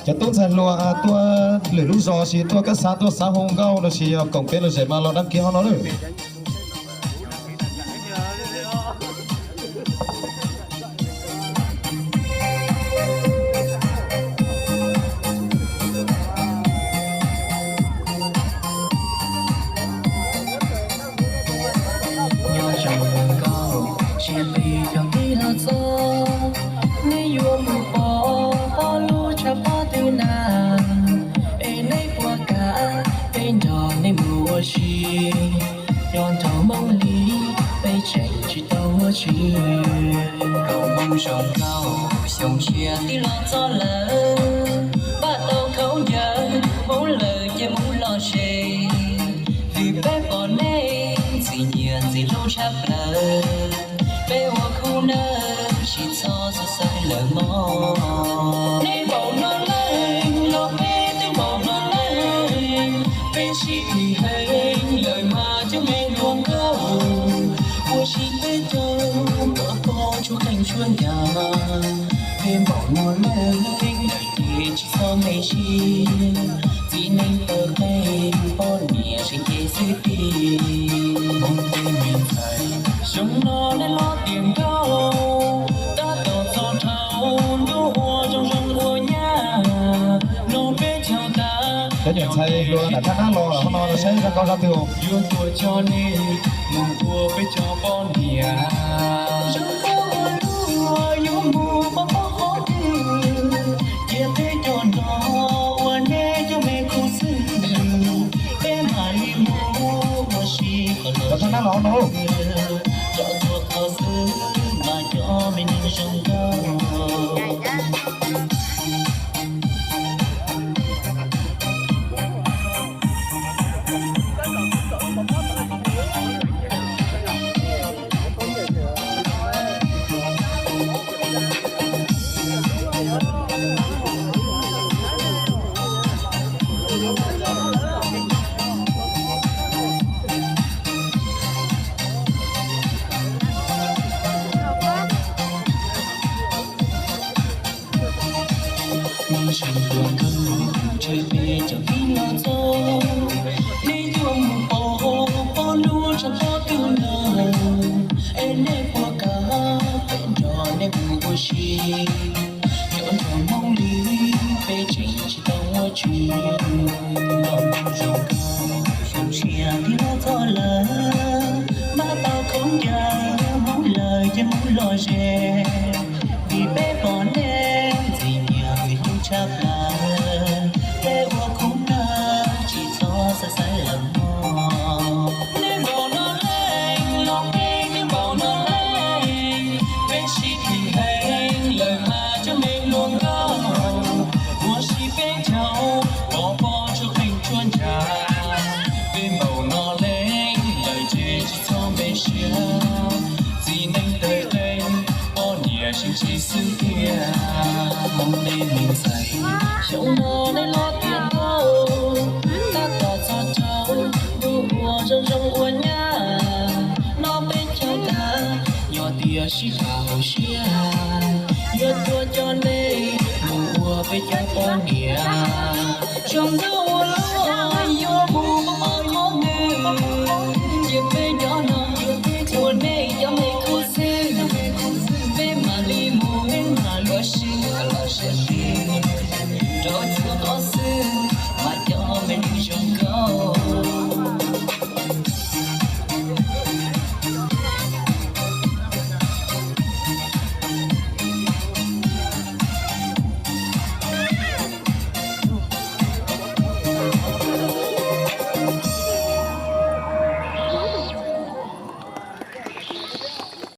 Cov tub ntxhais hluas tuaj lwm lub zos, sis tuaj kab xav, tuaj xav hu nkauj los sis yog koom peb lom zem mas los đăng ký hauv no lawm. Nyob zoo nkauj, sia peb cov tij laug txom, nej yuav mus pom pom lub tshav pob twg na, es nej puas kam peb nrog nej mus ua si, nyob nrog Hmoob li, peb tseem tsis tau ua si. Nkauj Hmoob zoo nkauj, xyoo tshiab twb los txog lawm, npaj tau khaub ncaws, Hmoob lawm ces mus lom zem, vim peb pom nej ntxim nyiam ntxim hlub tshaj plaws, peb ua khub nawb tsis txhob xav xav lawm mog. Nej npaum no leej los peb twb npaum no leej, peb sib twv heev lawm mas cov me hluas nkauj, ua si peb caug pov pob tshuab qeej tshuab ncas. Peb npaum no leej ces tsis txhob me siab, txiv neej tawv qeej poj niam seem cev xwb tiag. Hmoob tej me ntxhais, xyoo no nej los tiav nkauj, tab tom txog dhau ntuj ua zoo zoo ua nyab, no peb caug tas. Cov niam ntxhais hluas nram thaj nab los hauv no saib zoo nkauj zaj twg. Yuav tuaj coj nej mus ua peb cov poj niam. Zoo nkauj ua luaj yuav mus pov pob qhov twg, cia peb cov nrog ua nej cov me khub xwb, peb mam li mus ua si qhov no. Cov thaj nab los no, cov tuaj qhov xwb mas cov me neeg zoo nkauj. Nyob zoo hluas nkauj, ntshe peb cov tij laug txom, nej yuav mus pom pom lub tshav pob twg na, es nej puas kam peb nrog nej mus ua si, nyob nrog Hmoob li, peb tseem tsis tau ua tsi. Nkauj Hmoob zoo nkauj, xyoo tshiab twb los txog lawm, npaj tau khaub ncaws, Hmoob lawm ces mus lom zem, vim peb pom nej ntxim nyiam ntxim hlub tshaj plaws, peb ua khub nawb tsis txhob xav xav lawm mog. Nej npaum no leej los peb twb npaum no leej, peb sib twv heev lawm mas cov me hluas nkauj, ua si peb caug pov pob tshuab qeej tshuab ncas. Peb npaum no leej lawm ces tsis txhob me siab, txiv neej tawv qeej poj niam seem cev xwb tiag. Hmoob tej me ntxhais, xyoo no nej los tiav nkauj, tab tom txog rau ntuj ua zoo zoo ua nyab, no peb caug tas, nyob tiav sib tham hauv siab, yuav tuaj coj nej mus ua peb cov poj niam. Zoo nkauj